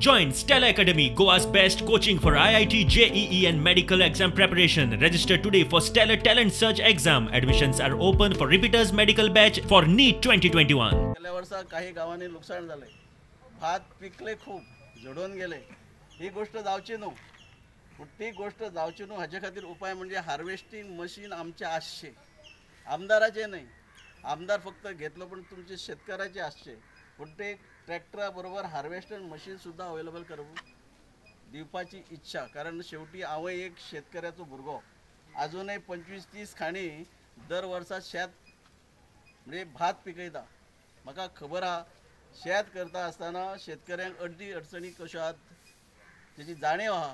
Join Stella Academy, Goa's best coaching for IIT, JEE and medical exam preparation. Register today for Stellar Talent Search exam. Admissions are open for repeaters medical batch for NEET 2021. गेल्या वर्सा काही गावांनी लुकसाण जालें, भात पिकले खूब, झडोवन गेले. ही गोष्ट जावची न्हू, पूण ती गोष्ट जावची न्हू हाजे खातीर उपाय म्हणजे हार्वेस्टिंग मशीन आमचें आसचें, आमदाराचें न्हय. आमदार फक्त घेतलो पण तुमचे शेतकऱ्याचे आसचे, पूण ते ट्रॅक्टरा बरोबर हार्वेस्टर मशीन सुद्दां अवेलेबल करून दिवपाची इच्छा. कारण शेवटी हांवय एक शेतकऱ्याचो भुरगो, आजूनय 25-30 खाणी दर वर्सा शेत म्हणजे भात पिकयता. म्हाका खबर आहा शेत करता आसतना शेतकऱ्यांक अड्डी अडचणी कश्यो आहात तेची जाणीव आहा.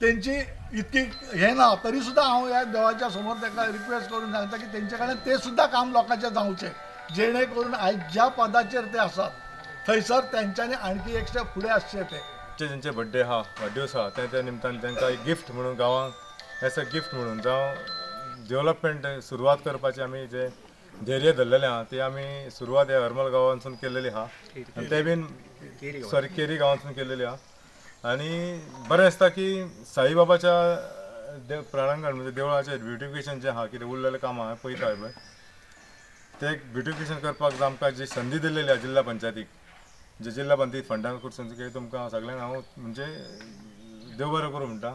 तेंची इतकी हे ना तरी सुद्दां हांव ह्या देवाच्या समोर ताका रिक्वेस्ट करून सांगता की तेंचे कडेन ते सुद्दां काम लोकांचें जावचें, जेणे करून आयज ज्या पदाचेर ते आसात थंयसर तेंच्यांनी आणखी एक स्टेप फुडें आसचे. ते जेंचे बड्डे आहा, वाडदिवस आहा, त्या निमतान तांकां एक गिफ्ट म्हणून गांवांक एज अ गिफ्ट म्हणून जावं डेवलपमेंट सुरवात करपाची आमी जे धैर्य धरलेलें आहा ती आमी सुरवात ह्या हरमल गांवांतसून केल्लेली आहा आनी ते बीन सॉरी केरी गांवांतसून केल्लेली आहा. आनी बरें आसता की साईबाबाच्या प्रांगण म्हणजे देवळाचें ब्युटिफिकेशन जें आहा कितें उरलेलें काम आहा पळयता पळय तें ब्युटिफिकेशन करपाक आमकां जी संदी दिल्लेली आहा जिल्हा पंचायतीक, जे जिल्हा पंचायत फंडान कडसून तुमकां सगळ्यांक हांव म्हणजे देव बरें करूं म्हणटा.